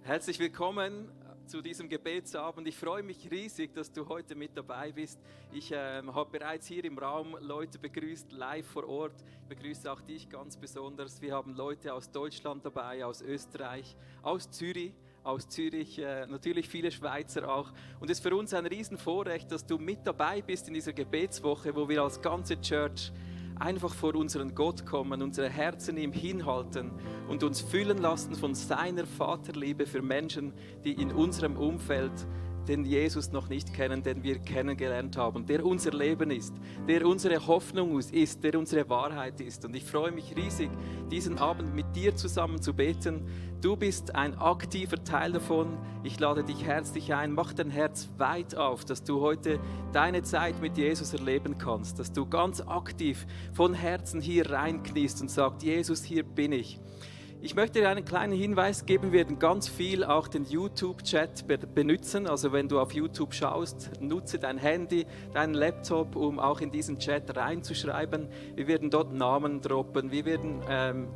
Herzlich willkommen zu diesem Gebetsabend. Ich freue mich riesig, dass du heute mit dabei bist. Ich habe bereits hier im Raum Leute begrüßt, live vor Ort. Ich begrüße auch dich ganz besonders. Wir haben Leute aus Deutschland dabei, aus Österreich, aus Zürich, natürlich viele Schweizer auch. Und es ist für uns ein Riesenvorrecht, dass du mit dabei bist in dieser Gebetswoche, wo wir als ganze Church einfach vor unseren Gott kommen, unsere Herzen ihm hinhalten und uns füllen lassen von seiner Vaterliebe für Menschen, die in unserem Umfeld den Jesus noch nicht kennen, den wir kennengelernt haben, der unser Leben ist, der unsere Hoffnung ist, der unsere Wahrheit ist. Und ich freue mich riesig, diesen Abend mit dir zusammen zu beten. Du bist ein aktiver Teil davon. Ich lade dich herzlich ein, mach dein Herz weit auf, dass du heute deine Zeit mit Jesus erleben kannst, dass du ganz aktiv von Herzen hier reinkniest und sagst, Jesus, hier bin ich. Ich möchte dir einen kleinen Hinweis geben, wir werden ganz viel auch den YouTube-Chat benutzen. Also wenn du auf YouTube schaust, nutze dein Handy, deinen Laptop, um auch in diesen Chat reinzuschreiben. Wir werden dort Namen droppen, wir werden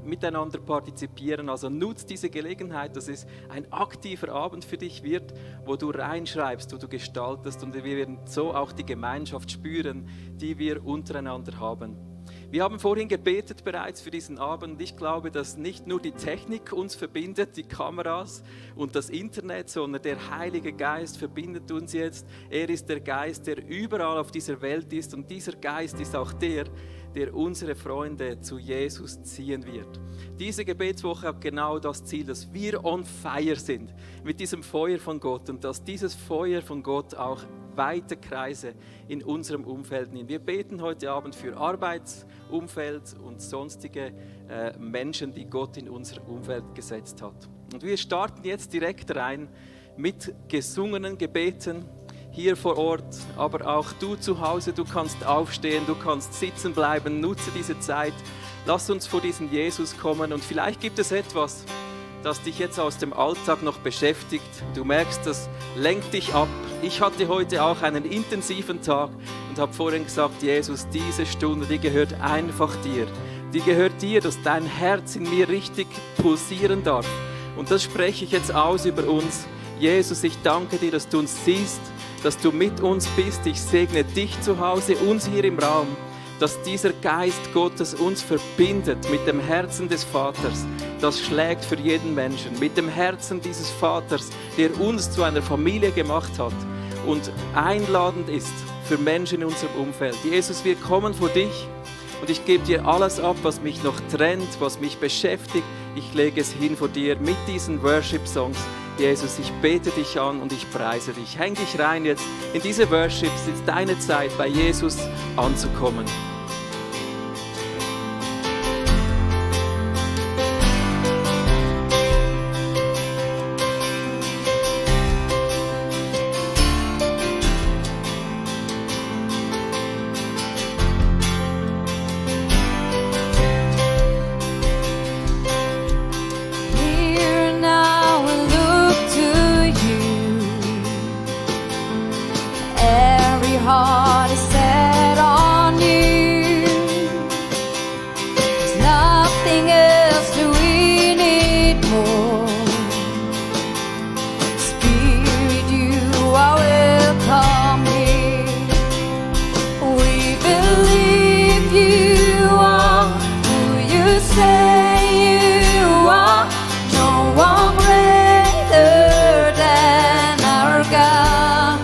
miteinander partizipieren. Also nutze diese Gelegenheit, dass es ein aktiver Abend für dich wird, wo du reinschreibst, wo du gestaltest. Und wir werden so auch die Gemeinschaft spüren, die wir untereinander haben. Wir haben vorhin gebetet bereits für diesen Abend. Ich glaube, dass nicht nur die Technik uns verbindet, die Kameras und das Internet, sondern der Heilige Geist verbindet uns jetzt. Er ist der Geist, der überall auf dieser Welt ist, und dieser Geist ist auch der unsere Freunde zu Jesus ziehen wird. Diese Gebetswoche hat genau das Ziel, dass wir on fire sind mit diesem Feuer von Gott und dass dieses Feuer von Gott auch weite Kreise in unserem Umfeld nimmt. Wir beten heute Abend für Arbeitsumfeld und sonstige Menschen, die Gott in unser Umfeld gesetzt hat. Und wir starten jetzt direkt rein mit gesungenen Gebeten hier vor Ort, aber auch du zu Hause, du kannst aufstehen, du kannst sitzen bleiben, nutze diese Zeit. Lass uns vor diesen Jesus kommen, und vielleicht gibt es etwas, das dich jetzt aus dem Alltag noch beschäftigt. Du merkst, das lenkt dich ab. Ich hatte heute auch einen intensiven Tag und habe vorhin gesagt, Jesus, diese Stunde, die gehört einfach dir. Die gehört dir, dass dein Herz in mir richtig pulsieren darf. Und das spreche ich jetzt aus über uns. Jesus, ich danke dir, dass du uns siehst, dass du mit uns bist. Ich segne dich zu Hause, uns hier im Raum, dass dieser Geist Gottes uns verbindet mit dem Herzen des Vaters, das schlägt für jeden Menschen, mit dem Herzen dieses Vaters, der uns zu einer Familie gemacht hat und einladend ist für Menschen in unserem Umfeld. Jesus, wir kommen vor dich und ich gebe dir alles ab, was mich noch trennt, was mich beschäftigt. Ich lege es hin vor dir mit diesen Worship-Songs. Jesus, ich bete dich an und ich preise dich. Häng dich rein jetzt in diese Worships. Es ist deine Zeit, bei Jesus anzukommen. Heart is set on you. There's nothing else that we need more. Spirit, you are welcome here. We believe you are who you say you are. No one greater than our God.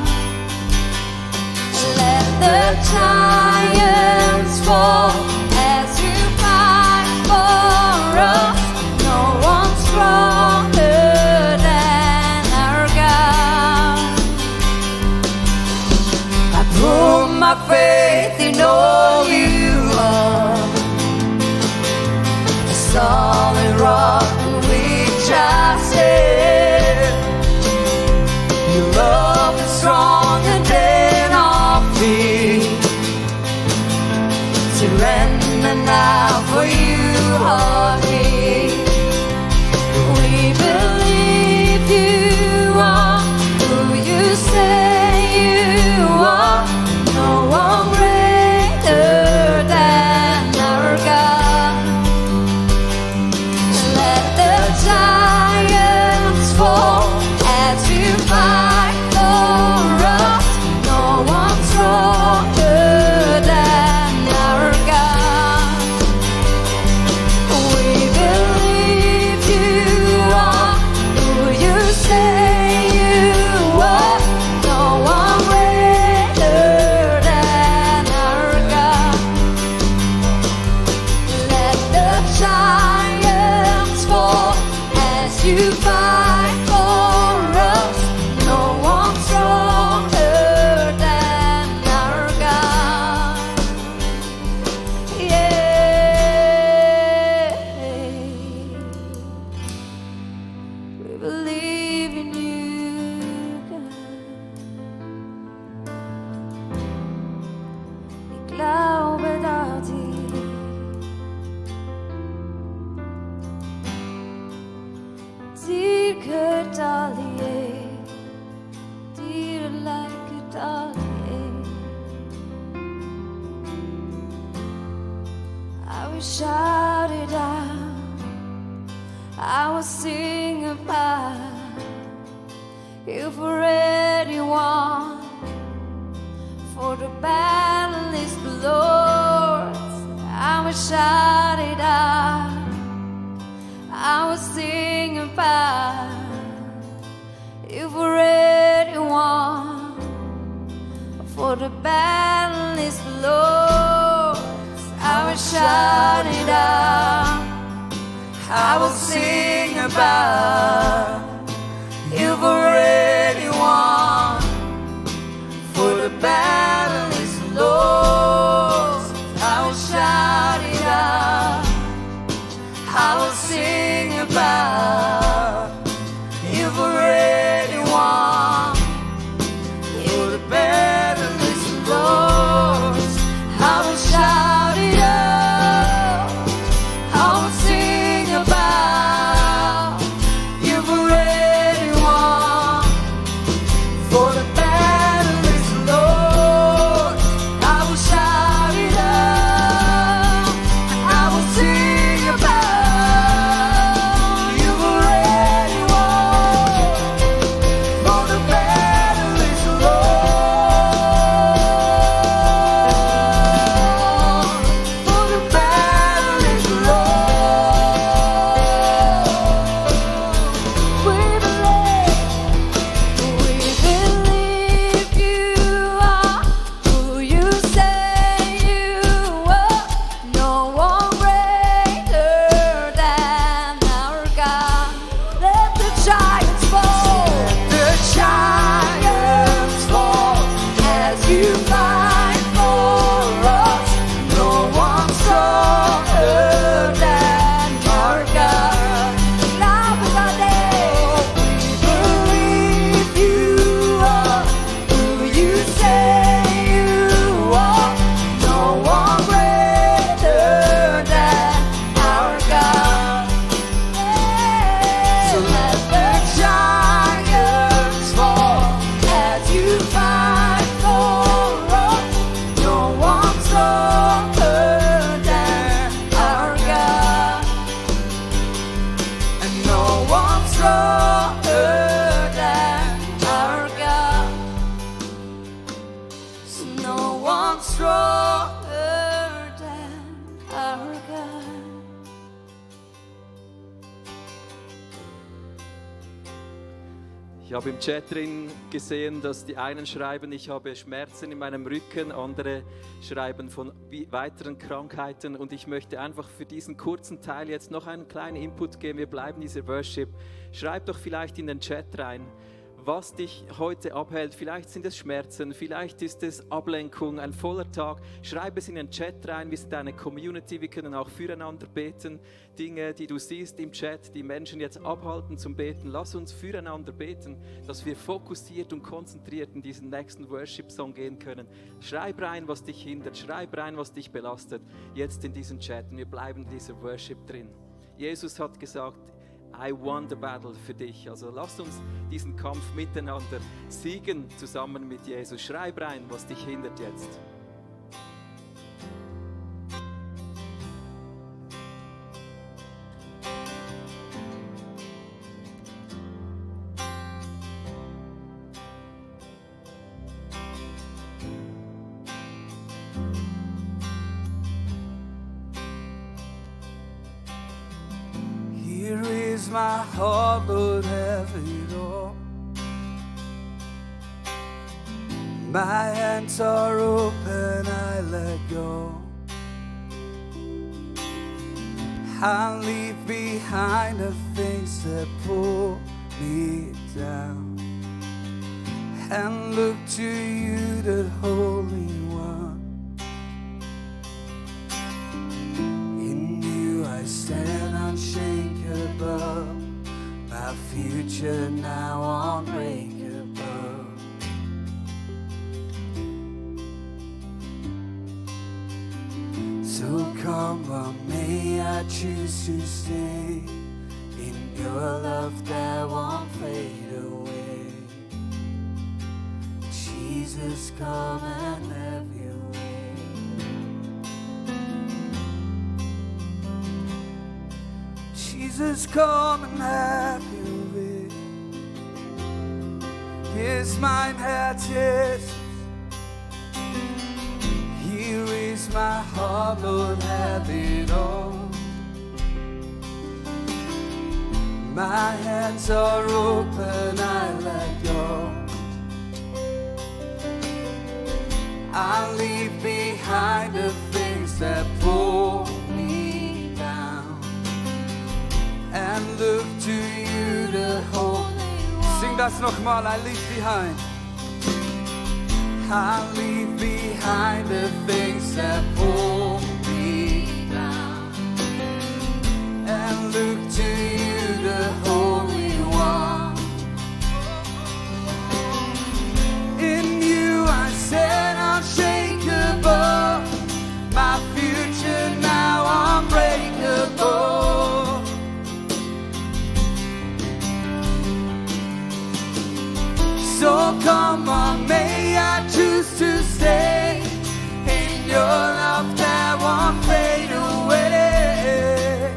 The giants fall as you fight for us. No one's stronger than our God. I put my faith in all you are, a solid rock on which I stand. Your love is stronger than our fear. Surrender now, for you are here. We believe you are who you say you are. No one greater than our God. Let the giants fall will shout it out. I will sing about you've already won. For the battle is the Lord's. I will shout it out. I will sing about you've already won. For the battle is the Lord's. I will shout it out. I will sing about you've already won. For the battle is the Lord's. I will shout it out. I will sing about you've already won. For the battle is the Lord's. I will shout it out. I will sing about you've already won. For the battle is the Lord's. I will shout it out. I will sing about you've already won. For the battle is the Lord. For the battle is the Lord. We believe you are who you say you are. No one greater than our God. Let the giants fall. Let the giants fall as you fight for us. No one stronger than our God. Now we believe you are who you say you are. No one greater than our God. So let the giants fall as you fight for us. No one stronger than our God. And no one stronger than our God. So no one stronger than our God. Ich habe im Chat drin gesehen, dass die einen schreiben, ich habe Schmerzen in meinem Rücken, andere schreiben von weiteren Krankheiten und ich möchte einfach für diesen kurzen Teil jetzt noch einen kleinen Input geben. Wir bleiben dieser Worship. Schreib doch vielleicht in den Chat rein, was dich heute abhält. Vielleicht sind es Schmerzen, vielleicht ist es Ablenkung, ein voller Tag. Schreib es in den Chat rein, wir sind eine Community, wir können auch füreinander beten. Dinge, die du siehst im Chat, die Menschen jetzt abhalten zum Beten. Lass uns füreinander beten, dass wir fokussiert und konzentriert in diesen nächsten Worship-Song gehen können. Schreib rein, was dich hindert, schreib rein, was dich belastet, jetzt in diesen Chat. Und wir bleiben in dieser Worship drin. Jesus hat gesagt, I won the battle für dich. Also lasst uns diesen Kampf miteinander siegen, zusammen mit Jesus. Schreib rein, was dich hindert jetzt. Here is my heart, Lord, have it all. My hands are open, I let go. I leave behind the things that pull me down and look to you, the Holy One. In you I stand unshakable, my future now unbreakable. So come what may, I choose to stay in your love that won't fade away. Jesus, come and have your way. Jesus, come and have your way. Hier ist mein Herz, Jesus. Here is my heart, Lord, have it all. My hands are open, I let go. I leave behind the things that pull me down and look to you, the Holy One. Sing das nochmal, I leave behind. I leave behind the things that pull me down and look to you, the Holy One. In you I stand unshakable, my future now unbreakable. So come on, may I choose to stay in your love that won't fade away.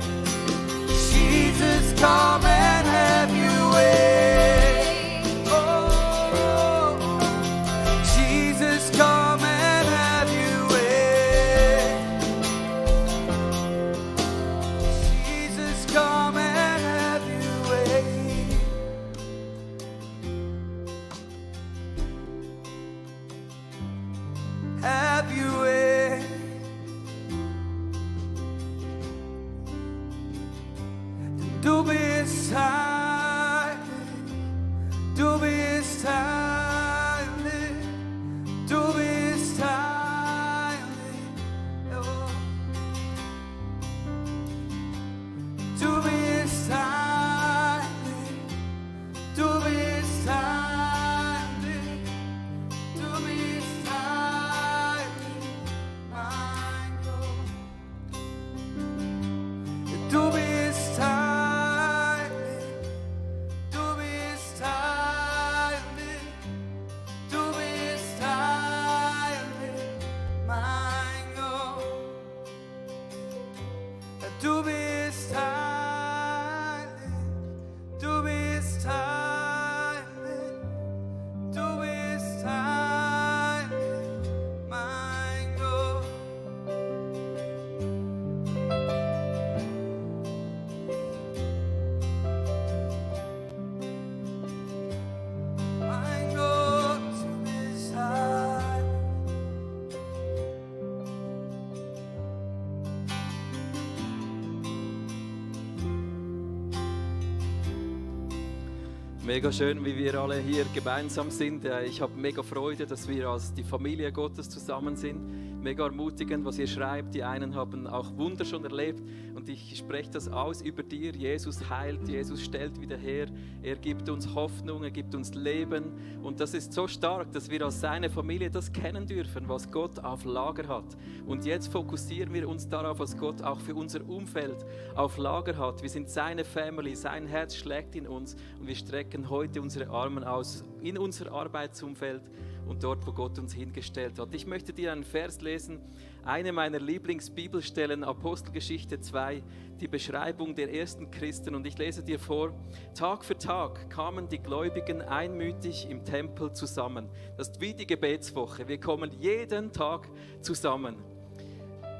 Jesus, come and have your way. Oh, Jesus, come and have your way. Jesus, come and have your way. Have your way. Du bist heilig, du bist heilig, du bist heilig. Oh. Du bist heilig, du bist heilig, du bist heilig, mein Gott. Du bist heilig, du bist heilig, du bist heilig, mein Gott. Du bist heilig, du bist heilig, du bist heilig, mein Gott. Mein Gott, du bist heilig. Mega schön, wie wir alle hier gemeinsam sind. Ich habe mega Freude, dass wir als die Familie Gottes zusammen sind. Mega ermutigend, was ihr schreibt. Die einen haben auch Wunder schon erlebt und ich spreche das aus über dir. Jesus heilt, Jesus stellt wieder her. Er gibt uns Hoffnung, er gibt uns Leben und das ist so stark, dass wir als seine Familie das kennen dürfen, was Gott auf Lager hat. Und jetzt fokussieren wir uns darauf, was Gott auch für unser Umfeld auf Lager hat. Wir sind seine Family, sein Herz schlägt in uns und wir strecken heute unsere Arme aus in unser Arbeitsumfeld und dort, wo Gott uns hingestellt hat. Ich möchte dir einen Vers lesen, eine meiner Lieblingsbibelstellen, Apostelgeschichte 2, die Beschreibung der ersten Christen und ich lese dir vor, Tag für Tag kamen die Gläubigen einmütig im Tempel zusammen. Das ist wie die Gebetswoche, wir kommen jeden Tag zusammen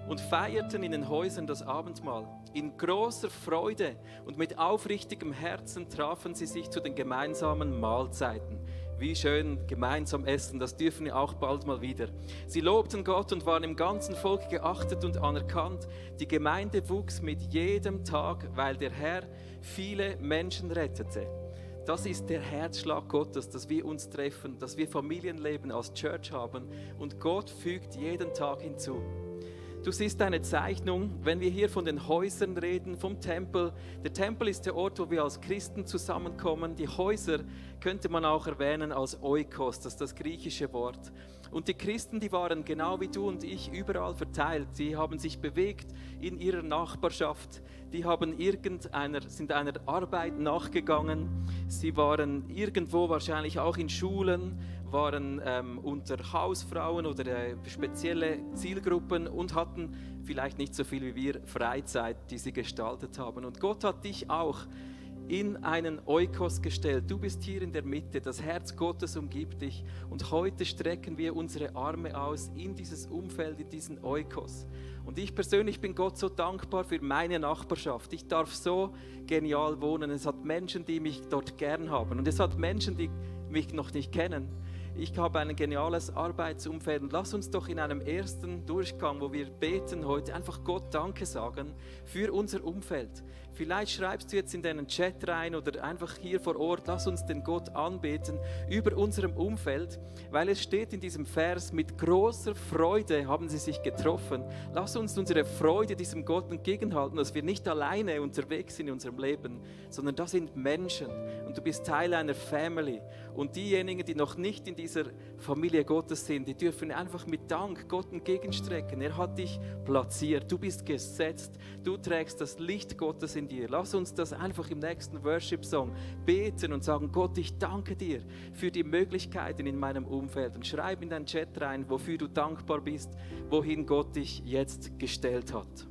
und feierten in den Häusern das Abendmahl. In großer Freude und mit aufrichtigem Herzen trafen sie sich zu den gemeinsamen Mahlzeiten. Wie schön gemeinsam essen, das dürfen wir auch bald mal wieder. Sie lobten Gott und waren im ganzen Volk geachtet und anerkannt. Die Gemeinde wuchs mit jedem Tag, weil der Herr viele Menschen rettete. Das ist der Herzschlag Gottes, dass wir uns treffen, dass wir Familienleben als Church haben und Gott fügt jeden Tag hinzu. Du siehst eine Zeichnung, wenn wir hier von den Häusern reden, vom Tempel. Der Tempel ist der Ort, wo wir als Christen zusammenkommen. Die Häuser könnte man auch erwähnen als Oikos, das ist das griechische Wort. Und die Christen, die waren genau wie du und ich überall verteilt. Sie haben sich bewegt in ihrer Nachbarschaft. Die haben sind einer Arbeit nachgegangen. Sie waren irgendwo wahrscheinlich auch in Schulen, waren unter Hausfrauen oder spezielle Zielgruppen und hatten vielleicht nicht so viel wie wir Freizeit, die sie gestaltet haben. Und Gott hat dich auch in einen Oikos gestellt. Du bist hier in der Mitte, das Herz Gottes umgibt dich und heute strecken wir unsere Arme aus in dieses Umfeld, in diesen Oikos. Und ich persönlich bin Gott so dankbar für meine Nachbarschaft. Ich darf so genial wohnen. Es hat Menschen, die mich dort gern haben und es hat Menschen, die mich noch nicht kennen. Ich habe ein geniales Arbeitsumfeld und lass uns doch in einem ersten Durchgang, wo wir beten heute, einfach Gott Danke sagen für unser Umfeld. Vielleicht schreibst du jetzt in deinen Chat rein oder einfach hier vor Ort, lass uns den Gott anbeten über unserem Umfeld, weil es steht in diesem Vers, mit großer Freude haben sie sich getroffen. Lass uns unsere Freude diesem Gott entgegenhalten, dass wir nicht alleine unterwegs sind in unserem Leben, sondern das sind Menschen und du bist Teil einer Family. Und diejenigen, die noch nicht in dieser Familie Gottes sind, die dürfen einfach mit Dank Gott entgegenstrecken. Er hat dich platziert, du bist gesetzt, du trägst das Licht Gottes in dir. Lass uns das einfach im nächsten Worship-Song beten und sagen, Gott, ich danke dir für die Möglichkeiten in meinem Umfeld. Und schreib in deinen Chat rein, wofür du dankbar bist, wohin Gott dich jetzt gestellt hat.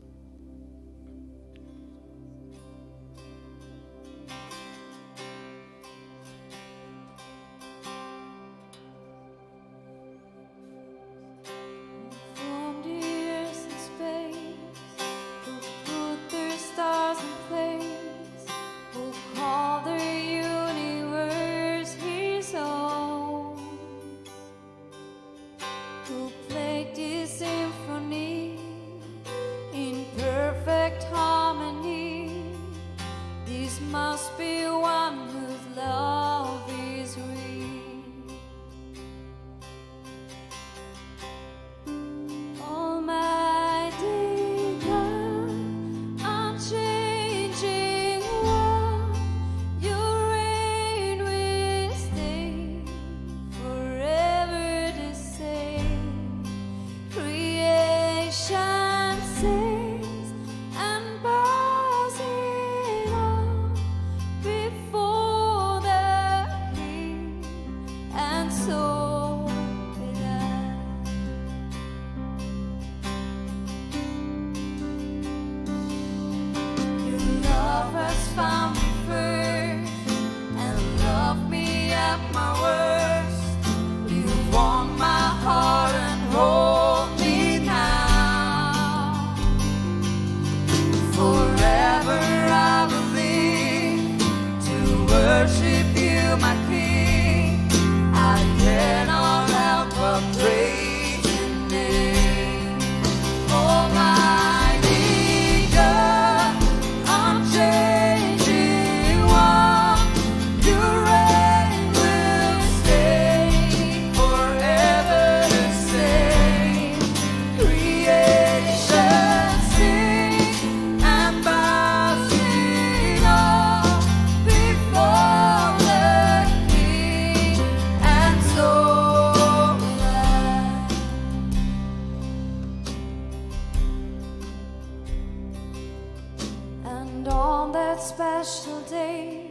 special day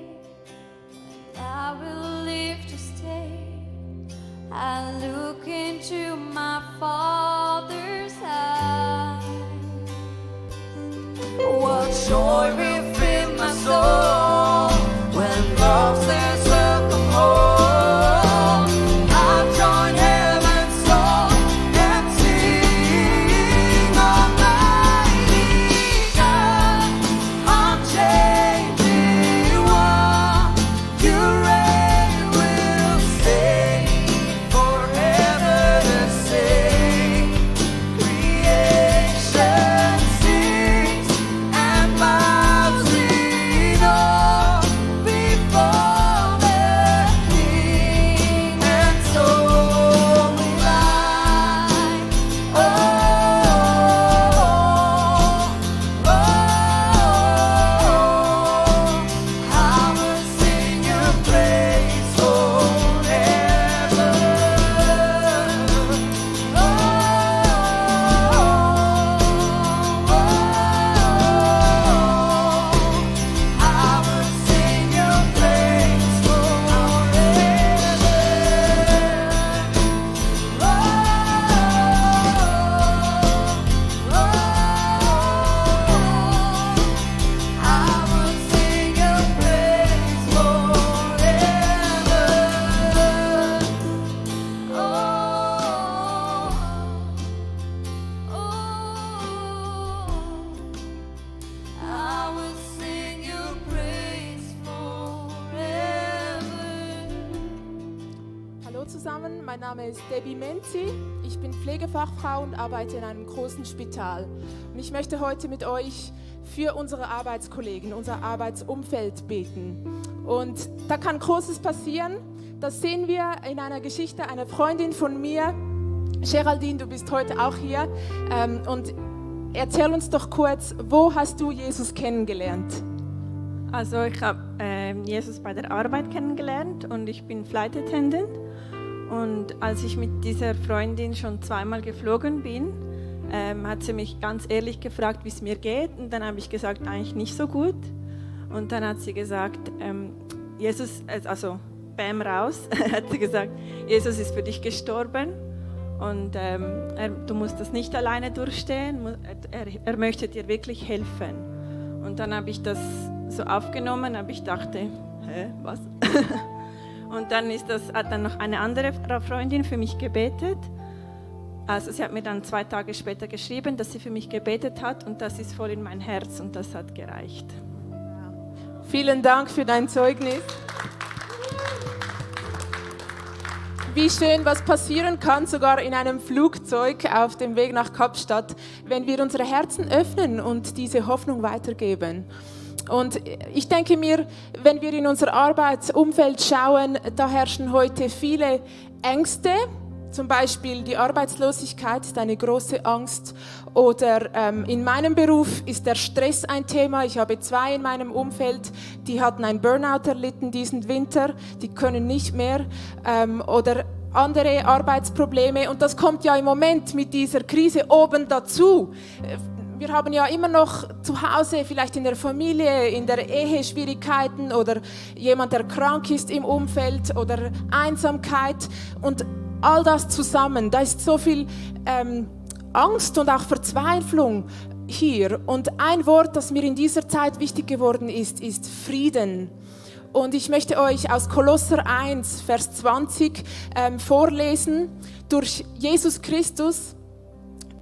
when I will live to stay. I look into my Father's eyes. What joy will fill my soul when love says welcome home. I'll join heaven's song and sing Almighty God, unchanging one. Your reign will stay forever the same. Creation sings and bows. mein Name ist Debbie Menzi. Ich bin Pflegefachfrau und arbeite in einem großen Spital. Und ich möchte heute mit euch für unsere Arbeitskollegen, unser Arbeitsumfeld beten. Und da kann Großes passieren. Das sehen wir in einer Geschichte einer Freundin von mir. Geraldine, du bist heute auch hier. Und erzähl uns doch kurz, wo hast du Jesus kennengelernt? Also ich habe Jesus bei der Arbeit kennengelernt und ich bin Flight Attendant. Und als ich mit dieser Freundin schon zweimal geflogen bin, hat sie mich ganz ehrlich gefragt, wie es mir geht. Und dann habe ich gesagt, eigentlich nicht so gut. Und dann hat sie gesagt, Jesus, also bam raus, hat sie gesagt, Jesus ist für dich gestorben und du musst das nicht alleine durchstehen. Er möchte dir wirklich helfen. Und dann habe ich das so aufgenommen, aber ich dachte, hä, was? Und dann hat dann noch eine andere Freundin für mich gebetet. Also sie hat mir dann 2 Tage später geschrieben, dass sie für mich gebetet hat und das ist voll in mein Herz und das hat gereicht. Vielen Dank für dein Zeugnis. Wie schön, was passieren kann, sogar in einem Flugzeug auf dem Weg nach Kapstadt, wenn wir unsere Herzen öffnen und diese Hoffnung weitergeben. Und ich denke mir, wenn wir in unser Arbeitsumfeld schauen, da herrschen heute viele Ängste. Zum Beispiel die Arbeitslosigkeit ist eine große Angst. Oder in meinem Beruf ist der Stress ein Thema. Ich habe 2 in meinem Umfeld, die hatten einen Burnout erlitten diesen Winter. Die können nicht mehr. Oder andere Arbeitsprobleme. Und das kommt ja im Moment mit dieser Krise oben dazu. Wir haben ja immer noch zu Hause, vielleicht in der Familie, in der Ehe Schwierigkeiten oder jemand, der krank ist im Umfeld oder Einsamkeit und all das zusammen. Da ist so viel Angst und auch Verzweiflung hier. Und ein Wort, das mir in dieser Zeit wichtig geworden ist, ist Frieden. Und ich möchte euch aus Kolosser 1, Vers 20 vorlesen. Durch Jesus Christus,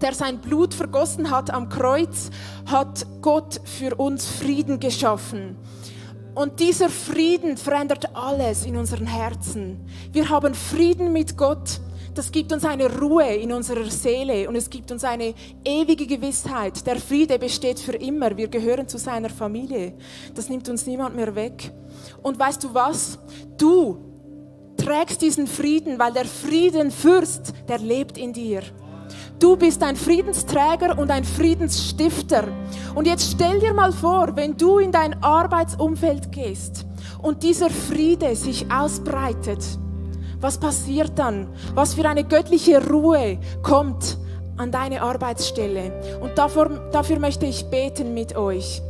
der sein Blut vergossen hat am Kreuz, hat Gott für uns Frieden geschaffen. Und dieser Frieden verändert alles in unseren Herzen. Wir haben Frieden mit Gott. Das gibt uns eine Ruhe in unserer Seele und es gibt uns eine ewige Gewissheit. Der Friede besteht für immer. Wir gehören zu seiner Familie. Das nimmt uns niemand mehr weg. Und weißt du was? Du trägst diesen Frieden, weil der Friedenfürst, der lebt in dir. Du bist ein Friedensträger und ein Friedensstifter. Und jetzt stell dir mal vor, wenn du in dein Arbeitsumfeld gehst und dieser Friede sich ausbreitet, was passiert dann? Was für eine göttliche Ruhe kommt an deine Arbeitsstelle? Und dafür möchte ich beten mit euch.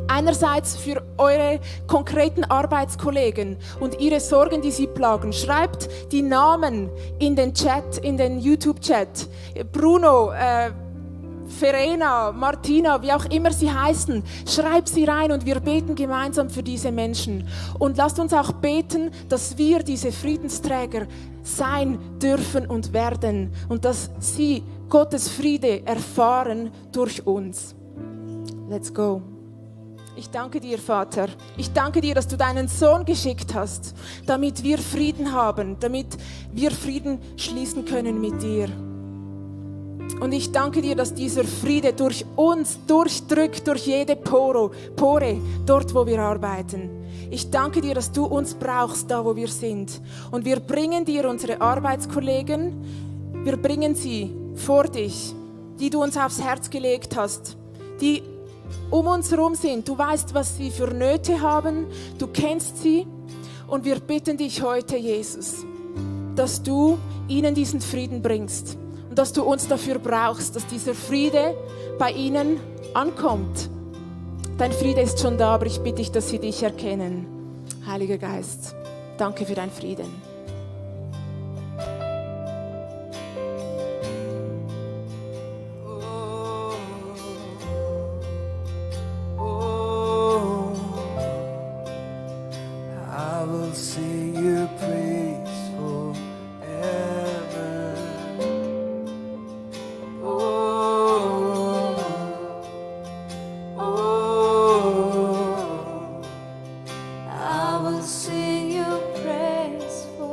Einerseits für eure konkreten Arbeitskollegen und ihre Sorgen, die sie plagen. Schreibt die Namen in den Chat, in den YouTube-Chat. Bruno, Verena, Martina, wie auch immer sie heißen, schreib sie rein und wir beten gemeinsam für diese Menschen. Und lasst uns auch beten, dass wir diese Friedensträger sein dürfen und werden und dass sie Gottes Friede erfahren durch uns. Let's go. Ich danke dir, Vater. Ich danke dir, dass du deinen Sohn geschickt hast, damit wir Frieden haben, damit wir Frieden schließen können mit dir. Und ich danke dir, dass dieser Friede durch uns durchdrückt, durch jede Pore, dort, wo wir arbeiten. Ich danke dir, dass du uns brauchst, da, wo wir sind. Und wir bringen dir unsere Arbeitskollegen, wir bringen sie vor dich, die du uns aufs Herz gelegt hast, die um uns herum sind. Du weißt, was sie für Nöte haben, du kennst sie und wir bitten dich heute, Jesus, dass du ihnen diesen Frieden bringst und dass du uns dafür brauchst, dass dieser Friede bei ihnen ankommt. Dein Friede ist schon da, aber ich bitte dich, dass sie dich erkennen. Heiliger Geist, danke für deinen Frieden. I will sing your praise forever. Oh, oh, I will sing your praise forever.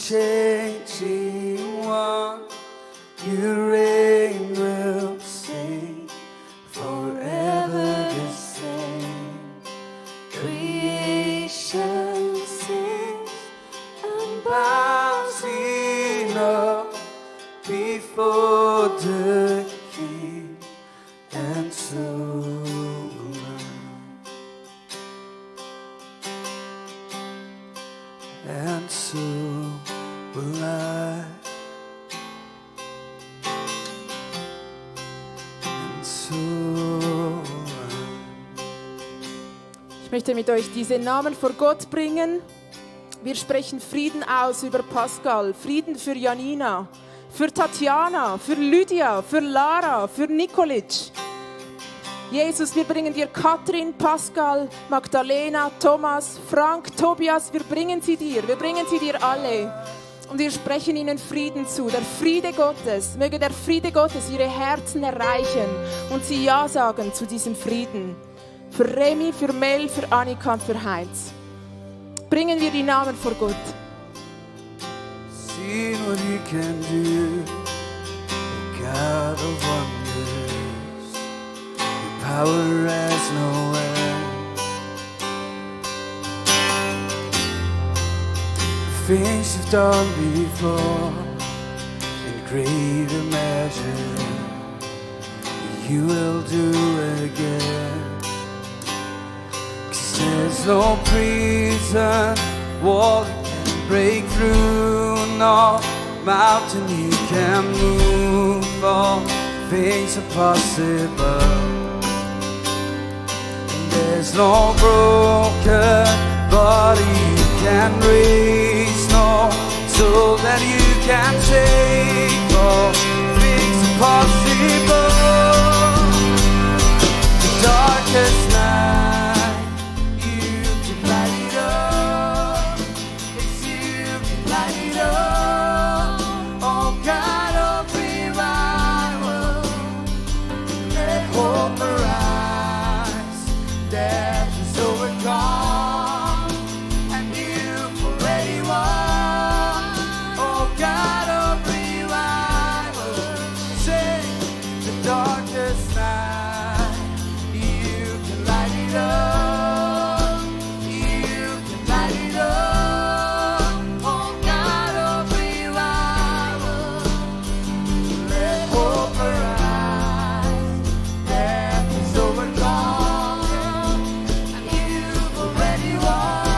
unchanging one. Your reign will stay forever the same. Creation sings and bows in awe before the King, and so will I. And so will I. Ich möchte mit euch diese Namen vor Gott bringen. Wir sprechen Frieden aus über Pascal, Frieden für Janina, für Tatjana, für Lydia, für Lara, für Nikolic. Jesus, wir bringen dir Katrin, Pascal, Magdalena, Thomas, Frank, Tobias, wir bringen sie dir alle. Und wir sprechen ihnen Frieden zu, der Friede Gottes. Möge der Friede Gottes ihre Herzen erreichen und sie Ja sagen zu diesem Frieden. Für Remi, für Mel, für Annika und für Heinz. Bringen wir die Namen vor Gott. See what you can do, God of wonders. Your power has no end. Things you've done before, in greater measure, you will do again. 'Cause there's no prison wall you can break through, no mountain you can move. All things are possible. And there's no broken body you can raise, no soul that you can save. All things are possible. The darkest night, you can light it up. It's you can light it up. Oh God of revival, let hope arise. Death is overcome, and you've already won. Oh God of revival, sing the darkest night. You can light it up. You can light it up. Oh God of revival, let hope arise. Death is overcome, and you've already won.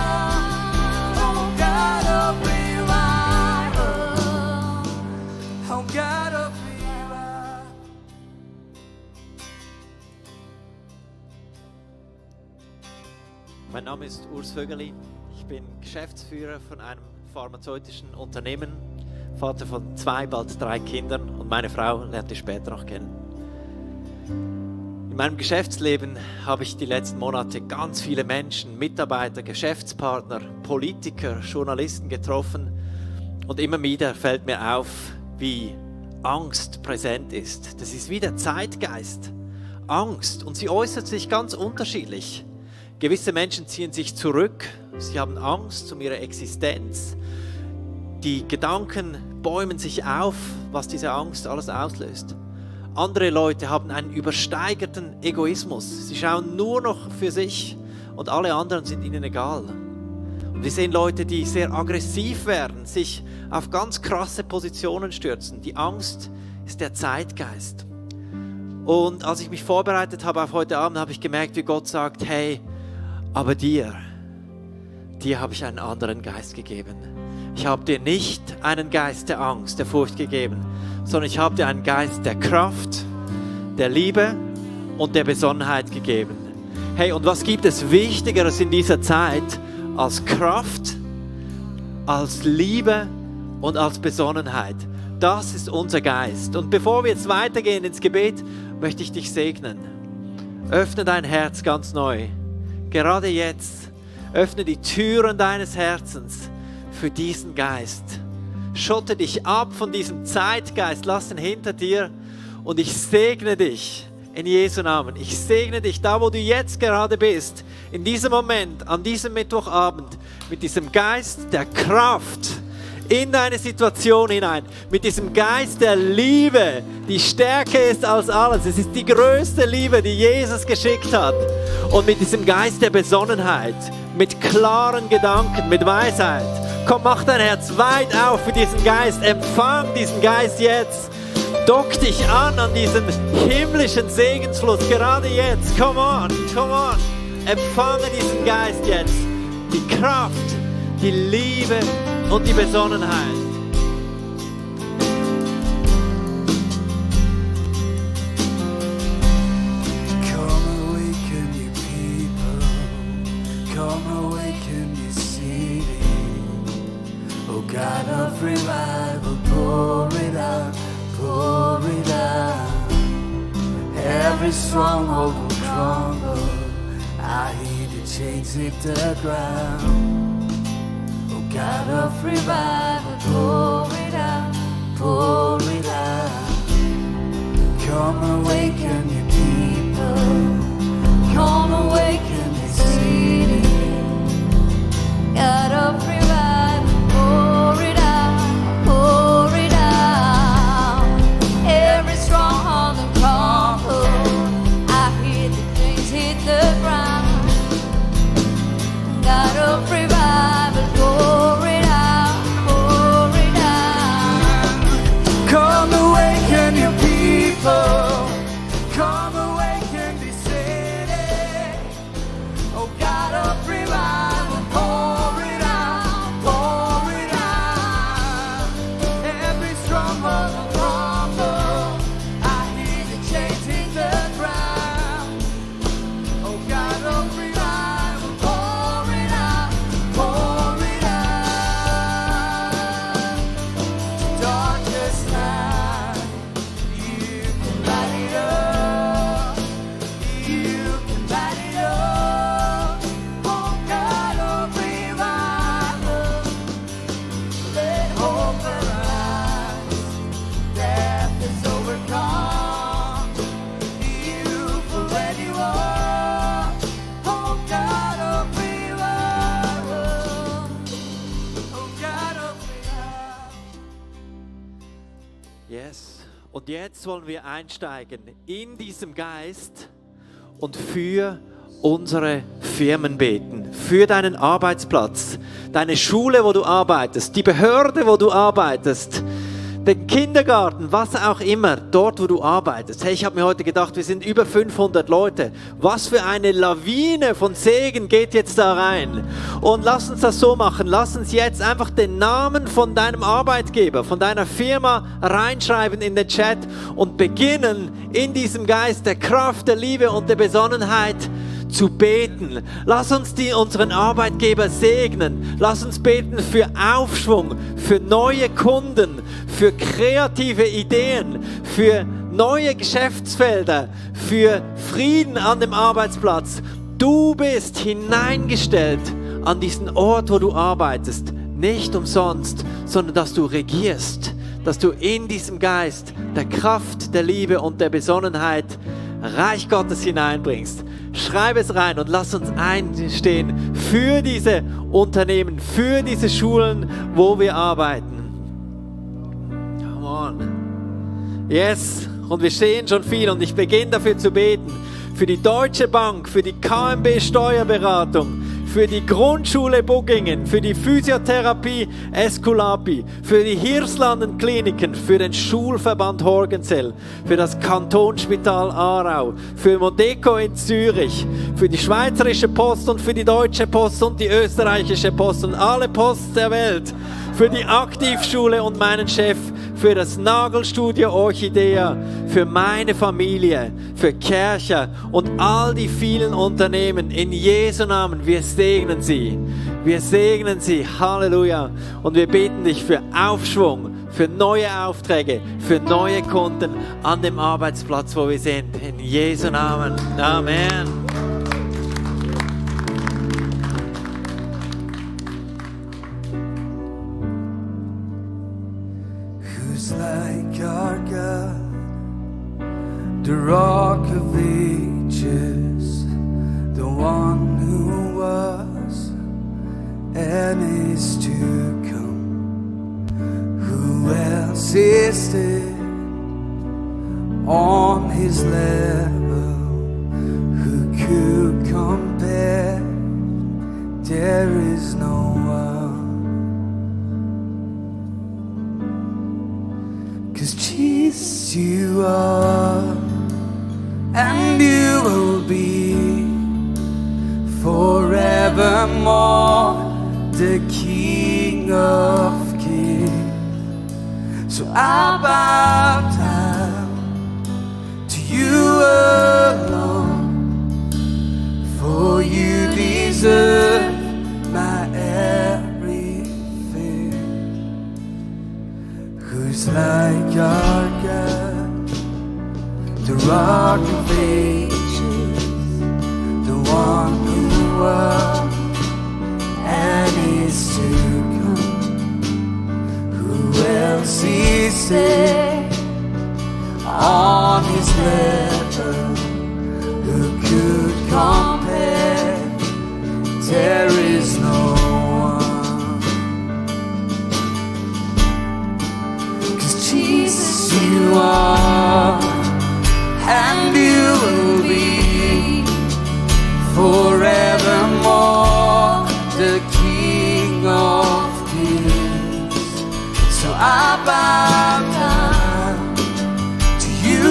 Oh God of revival, oh God of revival. Mein Name ist Urs Vögeli. Ich bin Geschäftsführer von einem pharmazeutischen Unternehmen, Vater von 2, bald 3 Kindern, und meine Frau lernt ihr später noch kennen. In meinem Geschäftsleben habe ich die letzten Monate ganz viele Menschen, Mitarbeiter, Geschäftspartner, Politiker, Journalisten getroffen, und immer wieder fällt mir auf, wie Angst präsent ist. Das ist wie der Zeitgeist. Angst, und sie äußert sich ganz unterschiedlich. Gewisse Menschen ziehen sich zurück, sie haben Angst um ihre Existenz. Die Gedanken bäumen sich auf, was diese Angst alles auslöst. Andere Leute haben einen übersteigerten Egoismus. Sie schauen nur noch für sich und alle anderen sind ihnen egal. Und wir sehen Leute, die sehr aggressiv werden, sich auf ganz krasse Positionen stürzen. Die Angst ist der Zeitgeist. Und als ich mich vorbereitet habe auf heute Abend, habe ich gemerkt, wie Gott sagt, hey, aber dir habe ich einen anderen Geist gegeben. Ich habe dir nicht einen Geist der Angst, der Furcht gegeben, sondern ich habe dir einen Geist der Kraft, der Liebe und der Besonnenheit gegeben. Hey, und was gibt es Wichtigeres in dieser Zeit als Kraft, als Liebe und als Besonnenheit? Das ist unser Geist. Und bevor wir jetzt weitergehen ins Gebet, möchte ich dich segnen. Öffne dein Herz ganz neu. Gerade jetzt, öffne die Türen deines Herzens für diesen Geist. Schotte dich ab von diesem Zeitgeist, lass ihn hinter dir, und ich segne dich in Jesu Namen. Ich segne dich da, wo du jetzt gerade bist, in diesem Moment, an diesem Mittwochabend, mit diesem Geist der Kraft. in deine Situation hinein. Mit diesem Geist der Liebe, die stärker ist als alles. Es ist die größte Liebe, die Jesus geschickt hat. Und mit diesem Geist der Besonnenheit, mit klaren Gedanken, mit Weisheit. Komm, mach dein Herz weit auf für diesen Geist. Empfang diesen Geist jetzt. Dock dich an diesen himmlischen Segensfluss, gerade jetzt. Come on, come on. Empfange diesen Geist jetzt. Die Kraft, die Liebe und die Besonnenheit. Come awaken your people. Come awaken your city. Oh God of revival, pour it out, pour it out. Every stronghold will crumble. I hear the chains hit the ground. Oh God of revival, pour it out, pour it out. Come awaken your people. Come awaken your city. God of revival, pour it out, pour it out. Every stronghold and crumble. I hear the chains hit the ground. God of revival, pour it out, pour it out. Come awaken your people. Come awaken the city. Oh God of revival, pour it out, pour it out. Every stronghold will crumble. I hear the chains hit the ground. Oh God of revival, pour it out, pour it out. Darkest night, you can light it up. You can light it up. Oh God of revival, let hope arise. Death is overcome. You've already won. Oh God of revival. Oh God of revival. Yes. Und jetzt wollen wir einsteigen in diesem Geist und für unsere Firmen beten, für deinen Arbeitsplatz, deine Schule, wo du arbeitest, die Behörde, wo du arbeitest, den Kindergarten, was auch immer, dort, wo du arbeitest. Hey, ich habe mir heute gedacht, wir sind über 500 Leute. Was für eine Lawine von Segen geht jetzt da rein. Und lass uns das so machen. Lass uns jetzt einfach den Namen von deinem Arbeitgeber, von deiner Firma reinschreiben in den Chat und beginnen in diesem Geist der Kraft, der Liebe und der Besonnenheit zu beten. Lass uns unseren Arbeitgeber segnen. Lass uns beten für Aufschwung, für neue Kunden, für kreative Ideen, für neue Geschäftsfelder, für Frieden an dem Arbeitsplatz. Du bist hineingestellt an diesen Ort, wo du arbeitest. Nicht umsonst, sondern dass du regierst, dass du in diesem Geist der Kraft, der Liebe und der Besonnenheit Reich Gottes hineinbringst. Schreib es rein und lass uns einstehen für diese Unternehmen, für diese Schulen, wo wir arbeiten. Come on. Yes, und wir sehen schon viel und ich beginne dafür zu beten. Für die Deutsche Bank, für die KMB Steuerberatung, für die Grundschule Buggingen, für die Physiotherapie Esculapi, für die Hirslanden Kliniken, für den Schulverband Horgenzell, für das Kantonsspital Aarau, für Modeco in Zürich, für die Schweizerische Post und für die Deutsche Post und die Österreichische Post und alle Posts der Welt, für die Aktivschule und meinen Chef, für das Nagelstudio Orchidea, für meine Familie, für Kercher und all die vielen Unternehmen. In Jesu Namen, wir segnen sie. Wir segnen sie. Halleluja. Und wir beten dich für Aufschwung, für neue Aufträge, für neue Kunden an dem Arbeitsplatz, wo wir sind. In Jesu Namen. Amen. Who's like our God, the rock of ages, the one who was and is to come, existed on his level. Who could compare? There is no one. 'Cause Jesus, you are, and you will be forevermore the King of Kings. So I bow down to you alone, for you deserve my everything. Who's like our God, the Rock of Ages, the one who was and is to come? Who else is there on his level? Who could compare? There is no one. 'Cause Jesus, you are, and you will be forevermore the King of Kings. So I bow down to you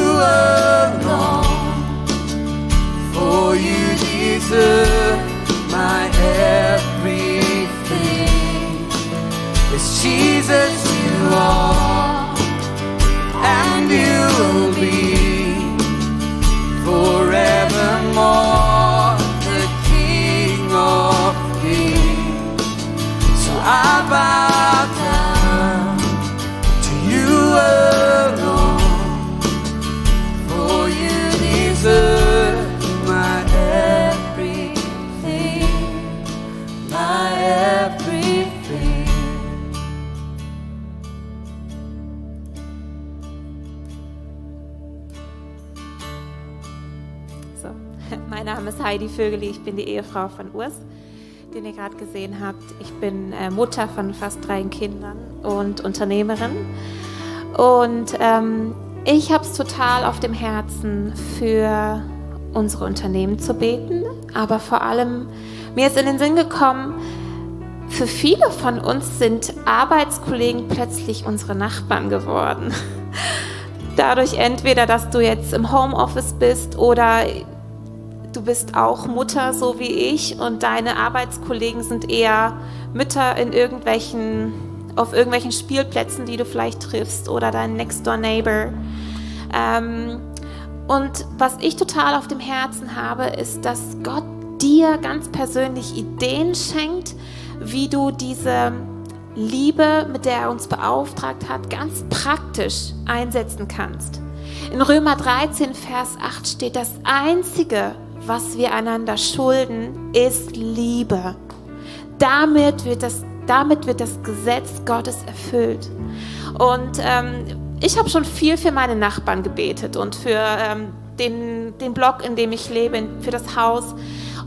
alone, for you deserve my everything. It's Jesus, you are, and you will be forevermore the King of Kings. So I bow down to you alone, for you deserve my everything, my everything. So, mein Name ist Heidi Vögeli, ich bin die Ehefrau von Urs, den ihr gerade gesehen habt. Ich bin Mutter von fast 3 Kindern und Unternehmerin. Und ich habe es total auf dem Herzen, für unsere Unternehmen zu beten. Aber vor allem, mir ist in den Sinn gekommen, für viele von uns sind Arbeitskollegen plötzlich unsere Nachbarn geworden. Dadurch entweder, dass du jetzt im Homeoffice bist oder du bist auch Mutter, so wie ich, und deine Arbeitskollegen sind eher Mütter auf irgendwelchen Spielplätzen, die du vielleicht triffst, oder dein Next-Door-Neighbor. Und was ich total auf dem Herzen habe, ist, dass Gott dir ganz persönlich Ideen schenkt, wie du diese Liebe, mit der er uns beauftragt hat, ganz praktisch einsetzen kannst. In Römer 13, Vers 8 steht, das Einzige, was wir einander schulden, ist Liebe. Damit wird das Gesetz Gottes erfüllt. Und ich habe schon viel für meine Nachbarn gebetet und für den Block, in dem ich lebe, für das Haus.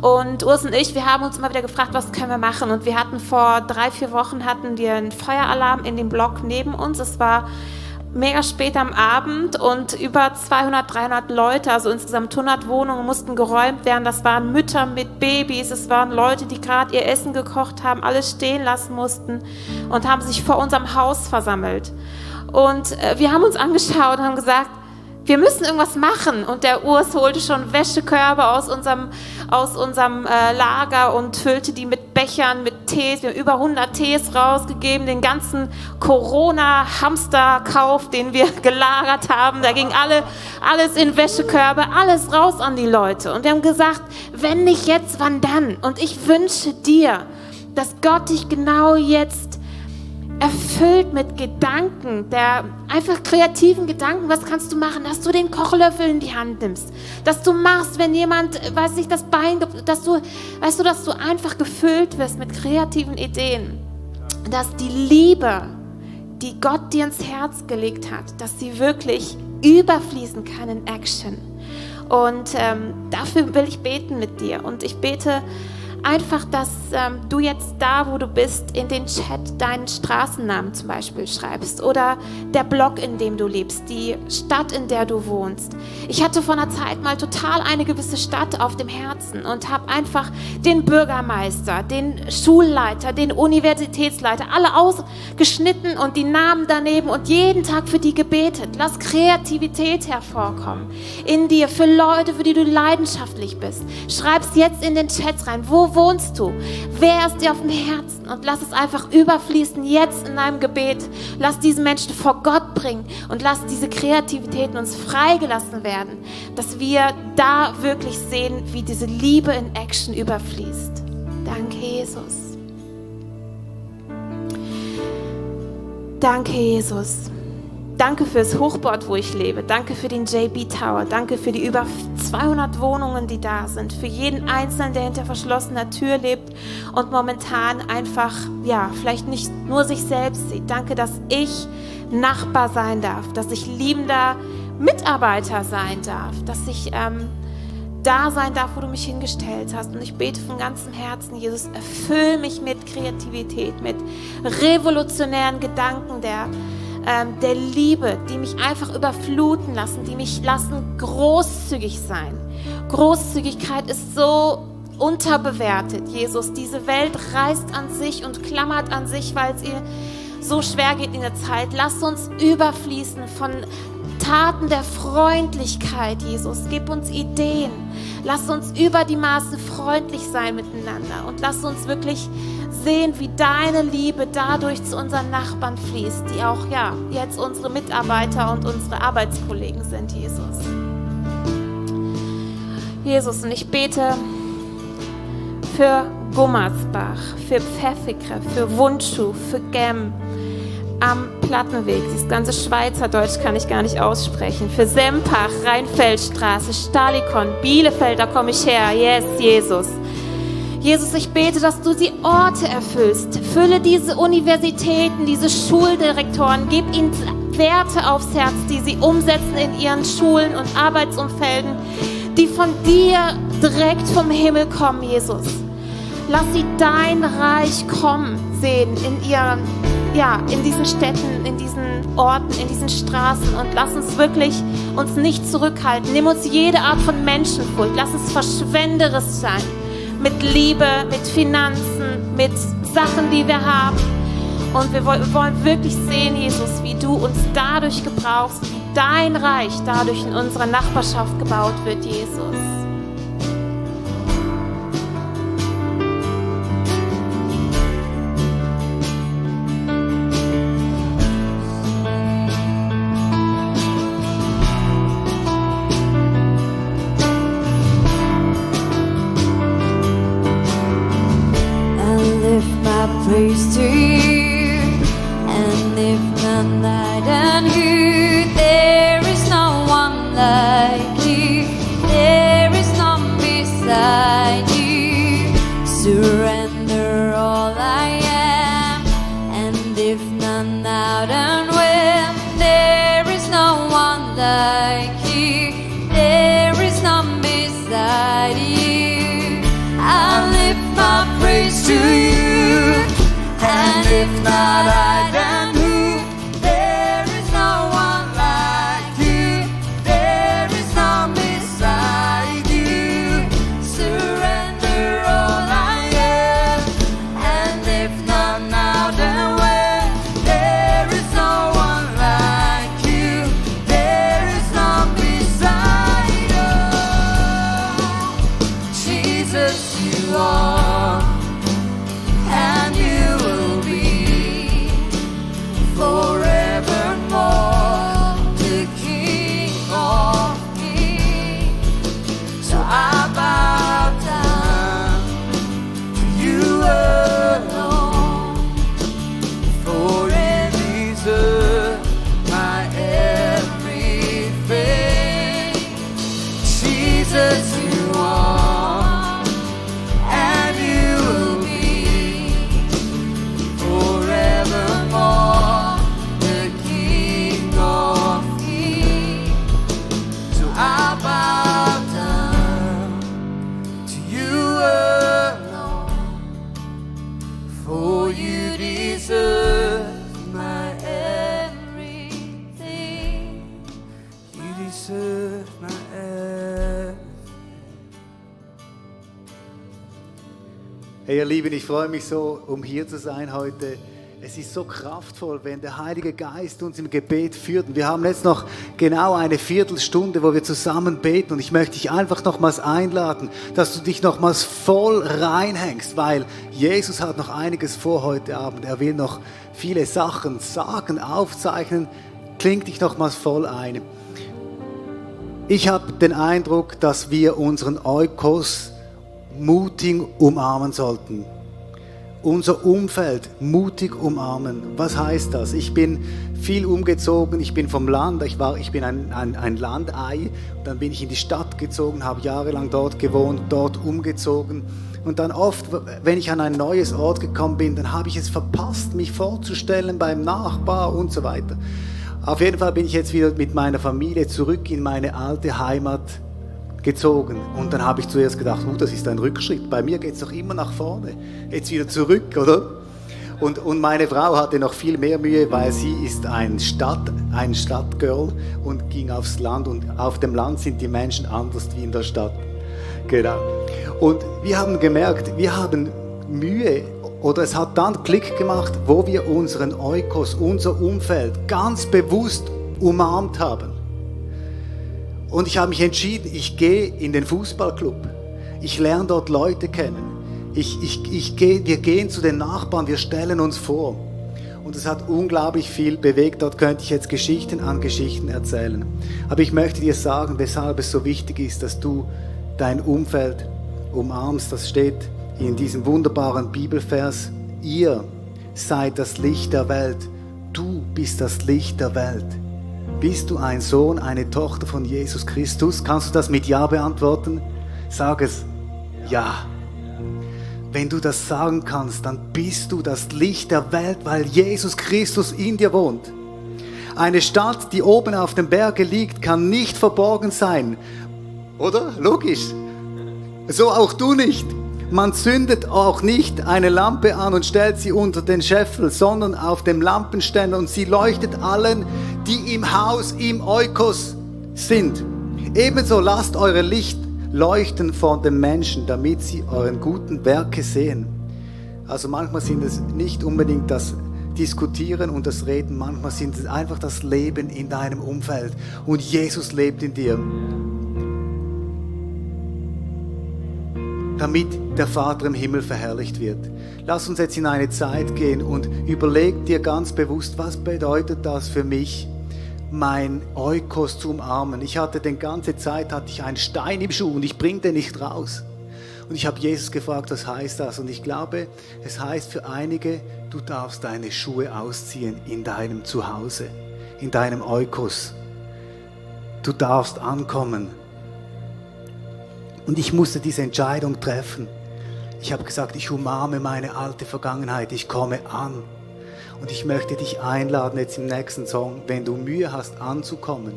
Und Urs und ich, wir haben uns immer wieder gefragt, was können wir machen? Und wir hatten vor 3-4 Wochen einen Feueralarm in dem Block neben uns. Es war mega spät am Abend und über 200, 300 Leute, also insgesamt 100 Wohnungen mussten geräumt werden. Das waren Mütter mit Babys, es waren Leute, die gerade ihr Essen gekocht haben, alles stehen lassen mussten und haben sich vor unserem Haus versammelt. Und wir haben uns angeschaut und haben gesagt, wir müssen irgendwas machen. Und der Urs holte schon Wäschekörbe aus unserem Lager und füllte die mit Bechern, mit Tees. Wir haben über 100 Tees rausgegeben, den ganzen Corona-Hamsterkauf, den wir gelagert haben. Da ging alles in Wäschekörbe, alles raus an die Leute. Und wir haben gesagt, wenn nicht jetzt, wann dann? Und ich wünsche dir, dass Gott dich genau jetzt erfüllt mit Gedanken, einfach kreativen Gedanken. Was kannst du machen? Dass du den Kochlöffel in die Hand nimmst. Dass du machst, wenn jemand, das Bein, dass du einfach gefüllt wirst mit kreativen Ideen. Dass die Liebe, die Gott dir ins Herz gelegt hat, dass sie wirklich überfließen kann in Action. Und dafür will ich beten mit dir. Und ich bete einfach, dass du jetzt da, wo du bist, in den Chat deinen Straßennamen zum Beispiel schreibst oder der Block, in dem du lebst, die Stadt, in der du wohnst. Ich hatte vor einer Zeit mal total eine gewisse Stadt auf dem Herzen und habe einfach den Bürgermeister, den Schulleiter, den Universitätsleiter, alle ausgeschnitten und die Namen daneben und jeden Tag für die gebetet. Lass Kreativität hervorkommen in dir, für Leute, für die du leidenschaftlich bist. Schreib's jetzt in den Chats rein. Wo wohnst du? Wer ist dir auf dem Herzen? Und lass es einfach überfließen jetzt in deinem Gebet. Lass diese Menschen vor Gott bringen und lass diese Kreativitäten uns freigelassen werden, dass wir da wirklich sehen, wie diese Liebe in Action überfließt. Danke, Jesus. Danke, Jesus. Danke fürs Hochbord, wo ich lebe. Danke für den JB Tower. Danke für die über 200 Wohnungen, die da sind. Für jeden Einzelnen, der hinter verschlossener Tür lebt und momentan einfach, ja, vielleicht nicht nur sich selbst sieht. Danke, dass ich Nachbar sein darf, dass ich liebender Mitarbeiter sein darf, dass ich da sein darf, wo du mich hingestellt hast. Und ich bete von ganzem Herzen, Jesus, erfüll mich mit Kreativität, mit revolutionären Gedanken der Liebe, die mich einfach überfluten lassen, die mich lassen großzügig sein. Großzügigkeit ist so unterbewertet, Jesus. Diese Welt reißt an sich und klammert an sich, weil es ihr so schwer geht in der Zeit. Lass uns überfließen von Taten der Freundlichkeit, Jesus. Gib uns Ideen. Lass uns über die Maßen freundlich sein miteinander und lass uns wirklich sehen, wie deine Liebe dadurch zu unseren Nachbarn fließt, die auch ja jetzt unsere Mitarbeiter und unsere Arbeitskollegen sind, Jesus. Jesus, und ich bete für Gummersbach, für Pfäffikre, für Wundschuh, für Gem am Plattenweg. Das ganze Schweizerdeutsch kann ich gar nicht aussprechen. Für Sempach, Rheinfeldstraße, Stalikon, Bielefeld, da komme ich her. Yes, Jesus. Jesus, ich bete, dass du die Orte erfüllst. Fülle diese Universitäten, diese Schuldirektoren, gib ihnen Werte aufs Herz, die sie umsetzen in ihren Schulen und Arbeitsumfelden, die von dir direkt vom Himmel kommen, Jesus. Lass sie dein Reich kommen sehen in diesen Städten, in diesen Orten, in diesen Straßen und lass uns wirklich uns nicht zurückhalten. Nimm uns jede Art von Menschenfurcht. Lass es verschwenderisch sein. Mit Liebe, mit Finanzen, mit Sachen, die wir haben. Und wir wollen wirklich sehen, Jesus, wie du uns dadurch gebrauchst, wie dein Reich dadurch in unserer Nachbarschaft gebaut wird, Jesus. Praise to you, and if none other than you, there is no one like you, there is none beside you. Surrender all I am, and if none out and when, there is no one like you, there is none beside you. I lift my praise to you. And if not I, then who? There is no one like you. There is none beside you. Surrender all I am. And if not now, then when? There is no one like you. There is none beside you. Jesus, you are. And you will be Hey ihr Lieben, ich freue mich so, um hier zu sein heute. Es ist so kraftvoll, wenn der Heilige Geist uns im Gebet führt. Und wir haben jetzt noch genau eine Viertelstunde, wo wir zusammen beten. Und ich möchte dich einfach nochmals einladen, dass du dich nochmals voll reinhängst, weil Jesus hat noch einiges vor heute Abend. Er will noch viele Sachen sagen, aufzeichnen. Kling dich nochmals voll ein. Ich habe den Eindruck, dass wir unseren Oikos mutig umarmen sollten. Unser Umfeld mutig umarmen. Was heißt das? Ich bin viel umgezogen, ich bin vom Land, ich bin ein Landei. Dann bin ich in die Stadt gezogen, habe jahrelang dort gewohnt, dort umgezogen. Und dann oft, wenn ich an ein neues Ort gekommen bin, dann habe ich es verpasst, mich vorzustellen beim Nachbar und so weiter. Auf jeden Fall bin ich jetzt wieder mit meiner Familie zurück in meine alte Heimat gezogen. Und dann habe ich zuerst gedacht, das ist ein Rückschritt. Bei mir geht es doch immer nach vorne. Jetzt wieder zurück, oder? Und meine Frau hatte noch viel mehr Mühe, weil sie ist ein Stadtgirl und ging aufs Land. Und auf dem Land sind die Menschen anders wie in der Stadt. Genau. Und wir haben gemerkt, wir haben Mühe, oder es hat dann Klick gemacht, wo wir unseren Oikos, unser Umfeld ganz bewusst umarmt haben. Und ich habe mich entschieden, ich gehe in den Fußballclub. Ich lerne dort Leute kennen. Wir gehen zu den Nachbarn, wir stellen uns vor. Und es hat unglaublich viel bewegt. Dort könnte ich jetzt Geschichten an Geschichten erzählen. Aber ich möchte dir sagen, weshalb es so wichtig ist, dass du dein Umfeld umarmst. Das steht in diesem wunderbaren Bibelvers. Ihr seid das Licht der Welt. Du bist das Licht der Welt. Bist du ein Sohn, eine Tochter von Jesus Christus? Kannst du das mit Ja beantworten? Sag es. Ja. Wenn du das sagen kannst, dann bist du das Licht der Welt, weil Jesus Christus in dir wohnt. Eine Stadt, die oben auf dem Berge liegt, kann nicht verborgen sein. Oder? Logisch. So auch du nicht. Man zündet auch nicht eine Lampe an und stellt sie unter den Scheffel, sondern auf dem Lampenständer und sie leuchtet allen, die im Haus, im Oikos sind. Ebenso lasst eure Licht leuchten vor den Menschen, damit sie euren guten Werke sehen. Also manchmal sind es nicht unbedingt das Diskutieren und das Reden, manchmal sind es einfach das Leben in deinem Umfeld und Jesus lebt in dir. Damit der Vater im Himmel verherrlicht wird. Lass uns jetzt in eine Zeit gehen und überleg dir ganz bewusst, was bedeutet das für mich, mein Oikos zu umarmen. Die ganze Zeit hatte ich einen Stein im Schuh und ich bringe den nicht raus. Und ich habe Jesus gefragt, was heißt das? Und ich glaube, es heißt für einige, du darfst deine Schuhe ausziehen in deinem Zuhause, in deinem Oikos. Du darfst ankommen. Und ich musste diese Entscheidung treffen. Ich habe gesagt, ich umarme meine alte Vergangenheit, ich komme an. Und ich möchte dich einladen jetzt im nächsten Song, wenn du Mühe hast anzukommen,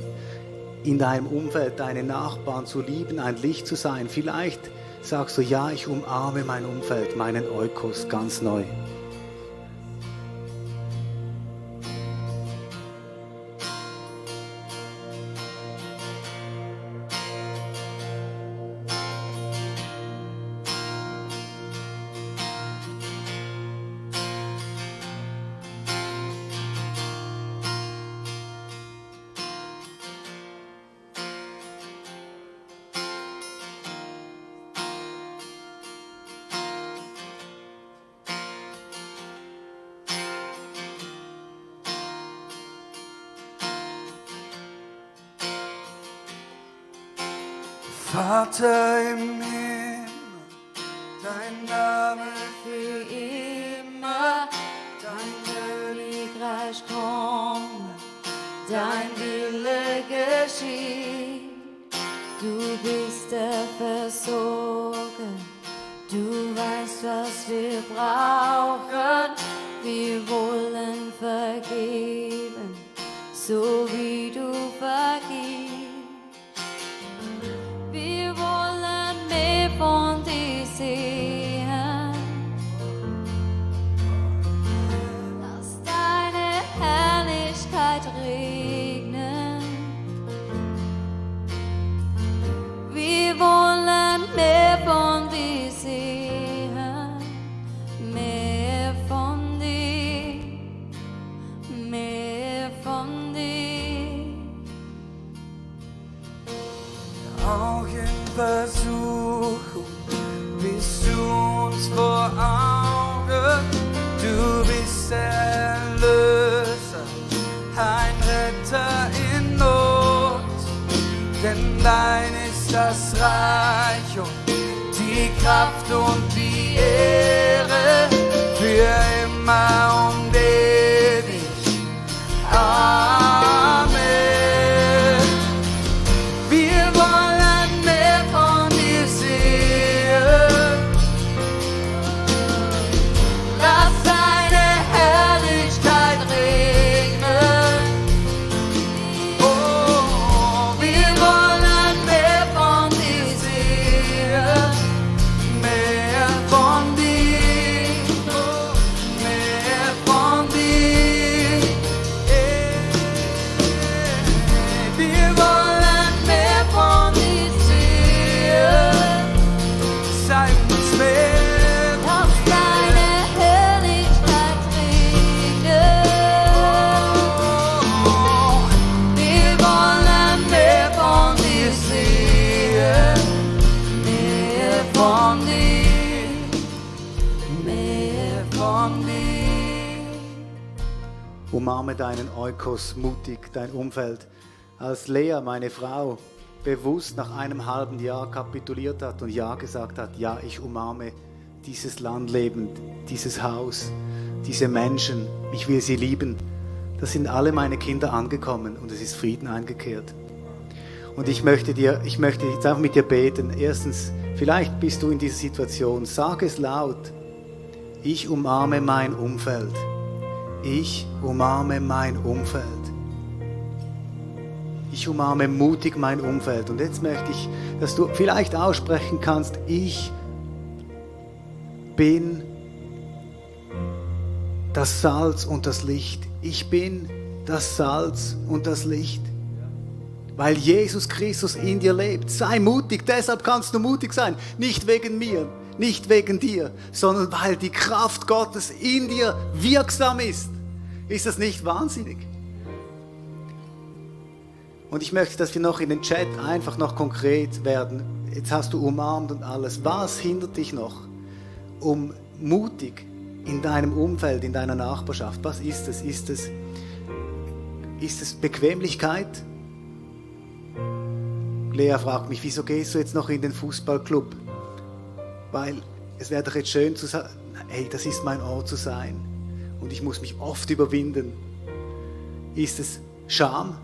in deinem Umfeld deine Nachbarn zu lieben, ein Licht zu sein. Vielleicht sagst du, ja, ich umarme mein Umfeld, meinen Oikos ganz neu. Vater im Himmel, dein Name für immer, dein Königreich komme, dein Wille geschieht. Du bist der Versorger, du weißt, was wir brauchen. Wir wollen vergeben, so wie du vergibst. Wir wollen mehr von dir sehen. Lass deine Herrlichkeit regnen. Wir wollen mehr von dir sehen. Versuchung bist du uns vor Augen. Du bist Erlöser, ein Retter in Not. Denn dein ist das Reich und die Kraft und die Ehre für immer und ewig. Amen. Wir wollen mehr von dir sehen. Lass deine Herrlichkeit regnen. Oh, wir wollen mehr von dir sehen. Mehr von dir. Oh, mehr von dir. Wir wollen mehr von dir sehen. Sei uns mehr. Lass deine Herrlichkeit regnen. Wir wollen mehr von dir sehen. Mehr von dir. Mehr von dir. Umarme deinen Eukos mutig, dein Umfeld. Als Lea, meine Frau, bewusst nach einem halben Jahr kapituliert hat und Ja gesagt hat, ja, ich umarme dieses Landleben, dieses Haus, diese Menschen, ich will sie lieben. Da sind alle meine Kinder angekommen und es ist Frieden eingekehrt. Und ich möchte jetzt einfach mit dir beten. Erstens, vielleicht bist du in dieser Situation, sag es laut. Ich umarme mein Umfeld. Ich umarme mein Umfeld. Ich umarme mutig mein Umfeld. Und jetzt möchte ich, dass du vielleicht aussprechen kannst, ich bin das Salz und das Licht. Ich bin das Salz und das Licht. Weil Jesus Christus in dir lebt. Sei mutig, deshalb kannst du mutig sein. Nicht wegen mir, nicht wegen dir, sondern weil die Kraft Gottes in dir wirksam ist. Ist das nicht wahnsinnig? Und ich möchte, dass wir noch in den Chat einfach noch konkret werden. Jetzt hast du umarmt und alles. Was hindert dich noch, um mutig in deinem Umfeld, in deiner Nachbarschaft? Was ist es? Ist es Bequemlichkeit? Lea fragt mich, wieso gehst du jetzt noch in den Fußballclub? Weil es wäre doch jetzt schön zu sagen, hey, das ist mein Ort zu sein. Und ich muss mich oft überwinden. Ist es Scham?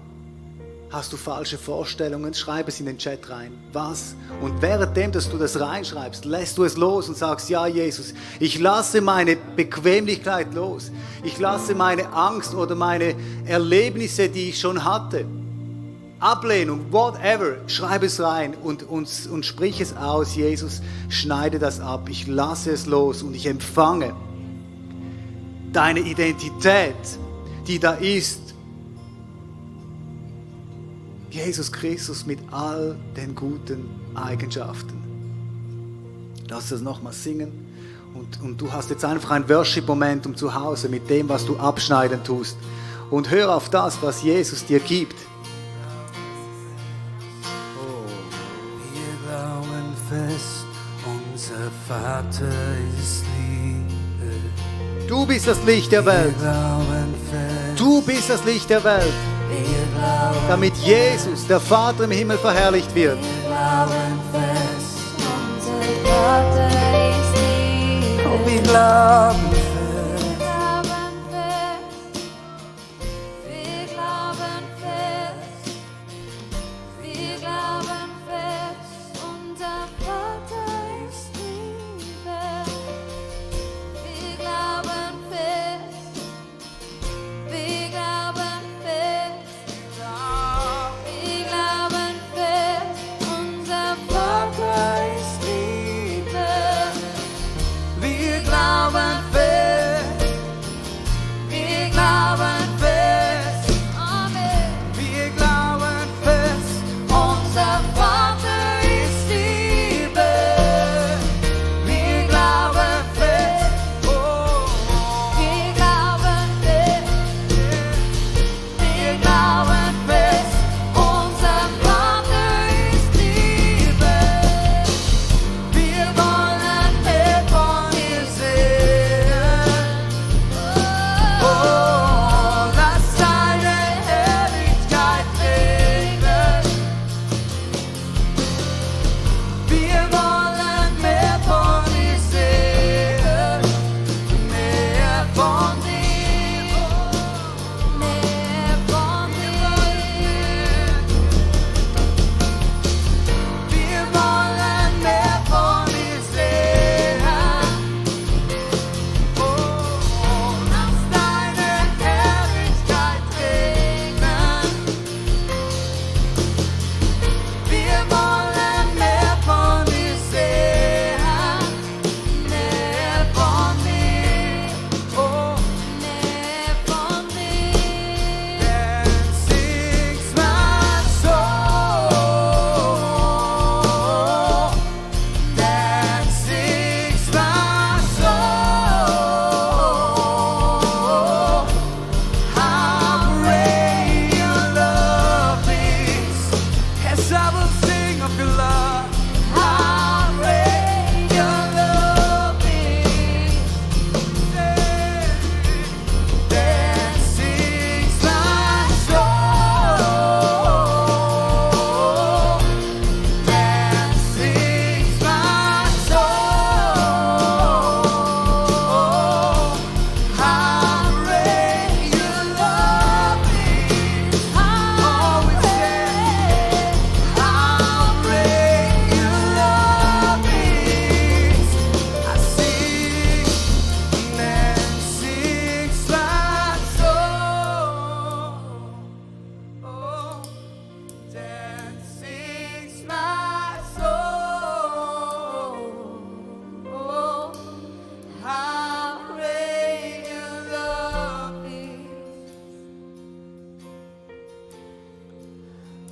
Hast du falsche Vorstellungen? Schreib es in den Chat rein. Was? Und währenddem, dass du das reinschreibst, lässt du es los und sagst, ja Jesus, ich lasse meine Bequemlichkeit los. Ich lasse meine Angst oder meine Erlebnisse, die ich schon hatte. Ablehnung, whatever, schreib es rein und sprich es aus. Jesus, schneide das ab. Ich lasse es los und ich empfange deine Identität, die da ist. Jesus Christus mit all den guten Eigenschaften. Lass das nochmal singen. Und du hast jetzt einfach ein Worship-Moment zu Hause mit dem, was du abschneiden tust. Und hör auf das, was Jesus dir gibt. Wir glauben fest, unser Vater ist Liebe. Du bist das Licht der Welt. Wir glauben fest, Du bist das Licht der Welt. wir glauben, Damit Jesus, der Vater im Himmel, verherrlicht wird. wir glauben fest. Unser Vater ist Liebe. Und wir glauben fest. Wir glauben fest. Wir glauben fest. Unser Vater ist Liebe. Wir glauben fest. Wir glauben fest. Wir glauben fest. Unser Vater ist Liebe. Wir glauben fest.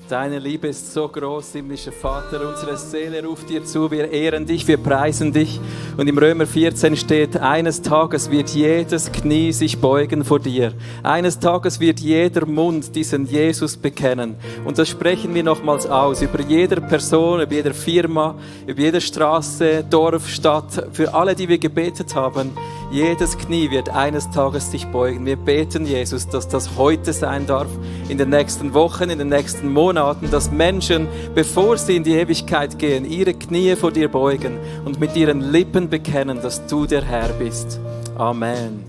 Deine Liebe ist so groß, himmlischer Vater. Unsere Seele ruft dir zu. Wir ehren dich, wir preisen dich. Und im Römer 14 steht, eines Tages wird jedes Knie sich beugen vor dir. Eines Tages wird jeder Mund diesen Jesus bekennen. Und das sprechen wir nochmals aus. Über jede Person, über jede Firma, über jede Straße, Dorf, Stadt. Für alle, die wir gebetet haben. Jedes Knie wird eines Tages sich beugen. Wir beten, Jesus, dass das heute sein darf. In den nächsten Wochen, in den nächsten Monaten, dass Menschen, bevor sie in die Ewigkeit gehen, ihre Knie vor dir beugen und mit ihren Lippen bekennen, dass du der Herr bist. Amen.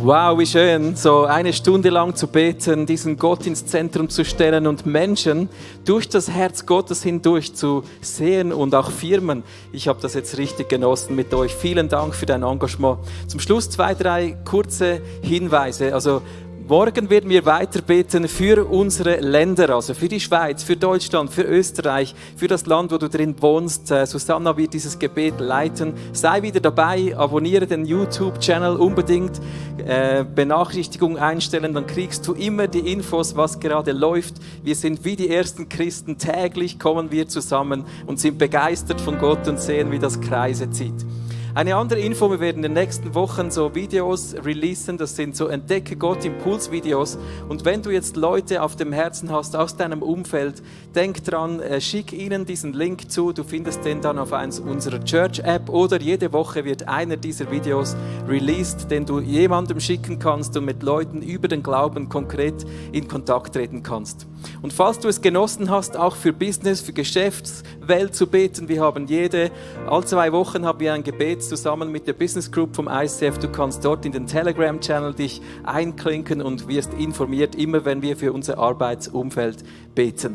Wow, wie schön, so eine Stunde lang zu beten, diesen Gott ins Zentrum zu stellen und Menschen durch das Herz Gottes hindurch zu sehen und auch Firmen. Ich habe das jetzt richtig genossen mit euch. Vielen Dank für dein Engagement. Zum Schluss 2, 3 kurze Hinweise. Also morgen werden wir weiter beten für unsere Länder, also für die Schweiz, für Deutschland, für Österreich, für das Land, wo du drin wohnst. Susanna wird dieses Gebet leiten. Sei wieder dabei, abonniere den YouTube-Channel unbedingt, Benachrichtigung einstellen, dann kriegst du immer die Infos, was gerade läuft. Wir sind wie die ersten Christen, täglich kommen wir zusammen und sind begeistert von Gott und sehen, wie das Kreise zieht. Eine andere Info, wir werden in den nächsten Wochen so Videos releasen, das sind so Entdecke Gott Impulsvideos. Und wenn du jetzt Leute auf dem Herzen hast aus deinem Umfeld, denk dran, schick ihnen diesen Link zu, du findest den dann auf unserer Church-App oder jede Woche wird einer dieser Videos released, den du jemandem schicken kannst und mit Leuten über den Glauben konkret in Kontakt treten kannst. Und falls du es genossen hast, auch für Business, für Geschäftswelt zu beten, wir haben alle 2 Wochen haben wir ein Gebet zusammen mit der Business Group vom ICF. Du kannst dort in den Telegram-Channel dich einklinken und wirst informiert, immer wenn wir für unser Arbeitsumfeld beten.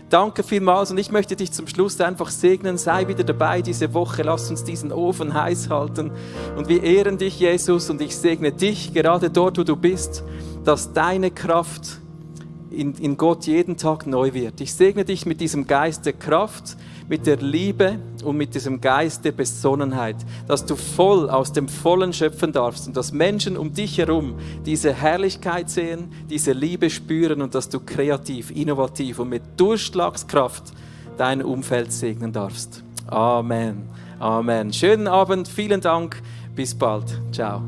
Danke vielmals und ich möchte dich zum Schluss einfach segnen. Sei wieder dabei diese Woche. Lass uns diesen Ofen heiß halten. Und wir ehren dich, Jesus, und ich segne dich gerade dort, wo du bist, dass deine Kraft in Gott jeden Tag neu wird. Ich segne dich mit diesem Geist der Kraft, mit der Liebe und mit diesem Geist der Besonnenheit, dass du voll aus dem Vollen schöpfen darfst und dass Menschen um dich herum diese Herrlichkeit sehen, diese Liebe spüren und dass du kreativ, innovativ und mit Durchschlagskraft dein Umfeld segnen darfst. Amen. Amen. Schönen Abend, vielen Dank, bis bald. Ciao.